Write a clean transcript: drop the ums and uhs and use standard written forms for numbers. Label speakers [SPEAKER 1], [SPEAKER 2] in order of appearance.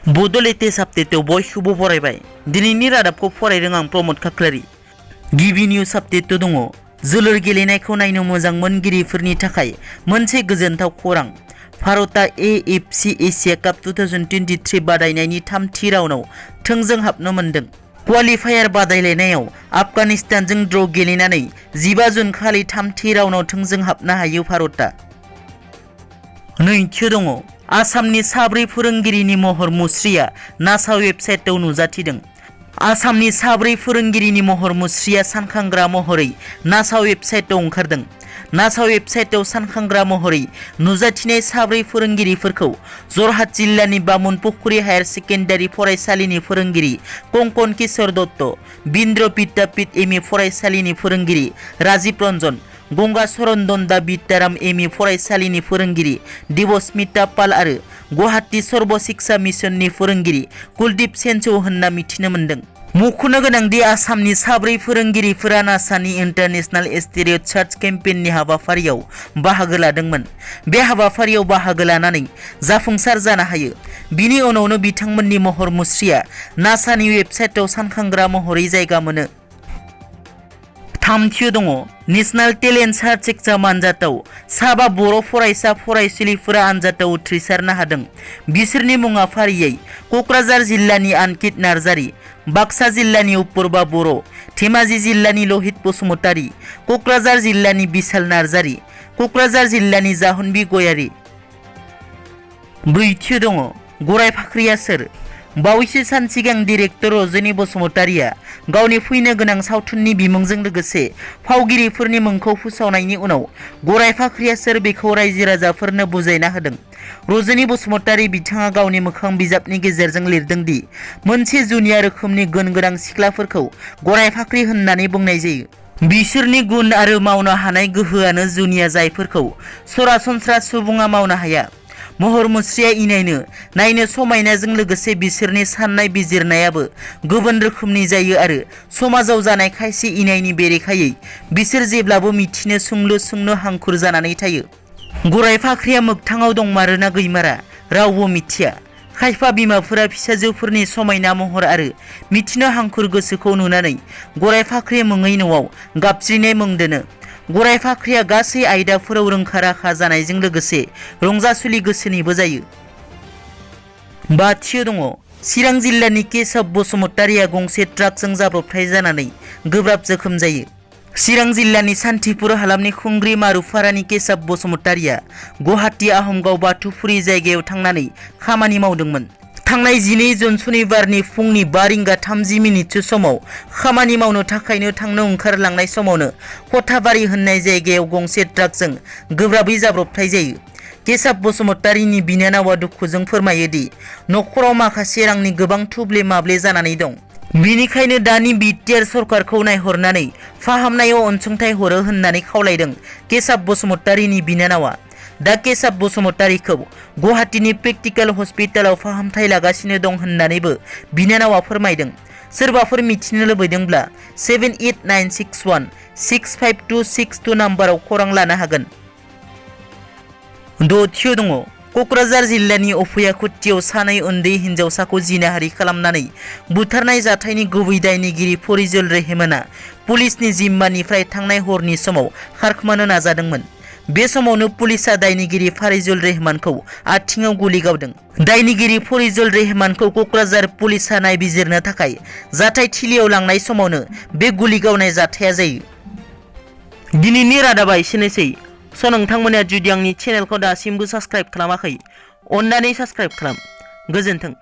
[SPEAKER 1] बड' लेटेस्ट आपडेटआव बयखौबो बरायबाय। दिनैनि रादाबखौ फरायदों आं प्रमद खाख्लारि। गिबि निउज आपडेट दङ। जोलुर गेलेनायखौ नायनो मोजां मोनगिरिफोरनि थाखाय मोनसे गोजोनथाव खौरां। भारतआ AFC एशिया काप 2023 बादायनायनि थामथि राउन्डआव थोंजों हाबनो मोनदों। क्वालिफायार बादायलायनायाव आफगानिस्तानजों ड्र गेलेनानै 15 जुन खालि थामथि राउन्डआव थोंजों हाबनो हायो भारतआ। नैथियाव दङ। आसामनि साब्रै फोरोंगिरिनि महर मुस्रिया नासा वेबसाइटआव नुजाथिदों। आसामनि साब्रै फोरोंगिरिनि महर मुस्रिया सानखांग्रा महरै नासा वेबसाइटआव ओंखारदों। नासा वेबसाइटआव सानखांग्रा महरै नुजाथिनाय साब्रै फोरोंगिरिफोरखौ जरहाट जिल्लानि बामुनपुख्रि हायार सेकेन्डारि फरायसालिनि फोरोंगिरि कंकन किशोर दत्त, बिन्द्र विद्यापीठ ME फरायसालिनि फोरोंगिरि राजीव रन्जन, गंगाचरण दन्दा बिद्याराम ME फरायसालिनि फोरोंगिरि देबस्मिता पाल आरो गुवाहाटी सर्व शिक्षा मिशननि फोरोंगिरि कुलदीप सेनजौ होनना मिथिनो मोन्दों। मख'नो गोनांदि आसामनि साब्रै फोरोंगिरिफोरा नासानि इन्टारनेशनेल एस्टेरियड सार्च केम्पेइननि हाबाफारियाव बाहागो लादोंमोन। बे हाबाफारियाव बाहागो लानानै जाफुंसार जानो हायो। बिनि उनावनो बिथांमोननि महर मुस्रिया नासानि वेबसाइटआव सानखांग्रा महरै जायगा मोनो। थामथियाव दङ। नेशनेल टेलेन्ट सार्च एग्जाम आनजादाव साबा बर' फरायसा फरायसुलिफोरा आनजादाव उथ्रिसारनो हादों। बिसोरनि मुङा फारियै क'क्राझार जिल्लानि आनकित नार्जारी, बाक्सा जिल्लानि अपुर्बा बर', धेमाजि जिल्लानि लहित बसुमतारी, क'क्राझार जिल्लानि बिशाल नार्जारी, क'क्राझार जिल्लानि जाहनबि गयारी। ब्रैथियाव दङ। गराय फाख्रिया सोर? बावैसो सान सिगां डिरेक्टर रजनी बसुमतारीया गावनि फैनो गोनां सावथुननि बिमुंजों लोगोसे फावगिरिफोरनि मुंखौ फोसावनायनि उनाव गराय फाख्रिया सोर बेखौ रायजो राजाफोरनो बुजायना होदों। रजनी बसुमतारी बिथाङा गावनि मोखां बिजाबनि गेजेरजों लिरदों दि मोनसे जुनिया रोखोमनि गुन गोनां सिख्लाफोरखौ गराय फाख्रि होननानै बुंनाय जायो। बिसोरनि गुन आरो मावनो हानाय गोहोआनो जुनिया जायफोरखौ सरासनस्रा सुबुङा मावनो हाया। महर मुस्रिया इनायनो नायनो समायनाजों लोगोसे बिसोरनि साननाय बिजिरनायाबो गुबुन रोखोमनि जायो आरो समाजाव जानाय खायसे इनायनि बेरेखायै बिसोर जेब्लाबो मिथिनो सोंलु हांखुर जानानै थायो। गराय फाख्रिया मोगथाङाव दंमारोना गैमारा रावबो मिथिया। खायफा बिमाफोरा फिसाजोफोरनि समायना महर आरो मिथिनो हांखुर गोसोखौ नुनानै गराय फाख्रि मुङै न'आव गाबज्रिनाय मुं दोनो। गराय फाख्रिया गासै आयदाफोराव रोंखा राखा जानायजों लोगोसे रंजासुलि गोसोनिबो जायो। बाथियाव दङ। चिरां जिल्लानि केशव बसुमतारीया गंसे ट्राकजों जाब्रबथाय जानानै गोब्राब जोखोम जायो। चिरां जिल्लानि सान्थिपुर हालामनि खुंग्रि मारुफारानि केशव बसुमतारीया गुवाहाटी आहमगाव बाथौफुरि जायगायाव थांनानै खामानि मावदोंमोन। थांनाय 12 जुन सनिबारनि फुंनि 5:30 समाव खामानि मावनो थाखायनो थांनो ओंखारलांनाय समावनो खथाबारि होननाय जायगायाव गंसे ट्राकजों गोब्राबै जाब्रबथाय जायो। केशव बसुमतारीनि बिनानावा दुखुजों फोरमायो दि नखराव माखासे रांनि गोबां थुब्ले माब्ले जानानै दं। बिनिखायनो दानि BTR सरकारखौ नायहरनानै फाहामनायाव अनसुंथाइ हरो होननानै खावलायदों केशव बसुमतारीनि बिनानावा। दा केशव बसुमतारीखौ गुवाहाटीनि प्रेक्टिकेल हस्पिटालाव फाहामथाय लागासिनो दं होननानैबो बिनानावा फोरमायदों। सोरबाफोर मिथिनो लुबैदोंब्ला 7896165262 नाम्बाराव खौरां लानो हागोन। दथियाव दङ। क'क्राझार जिल्लानि अफयाखुथियाव सानै उन्दै हिन्जावसाखौ जिनाहारि खालामनानै बुथारनाय जाथायनि गुबै दायनिगिरि फरिजुल रेहमाना पुलिसनि जिम्मानिफ्राय थांनाय हरनि समाव खारखोमानो नाजादोंमोन। बे समावनो पुलिसआ दायनिगिरि फरिजुल रेहमानखौ आथिङाव गुलि गावदों। दायनिगिरि फरिजुल रेहमानखौ क'क्राझार पुलिसआ नायबिजिरनो थाखाय जाथायथिलियाव लांनाय समावनो बे गुलि गावनाय जाथाया जायो। दिनैनि रादाबा एसेनोसै। नोंथांमोना जुदि आंनि चेनेलखौ दासिमबो साबस्क्राइब खालामाखै अन्नानै साबस्क्राइब खालाम। गोजोन्थों।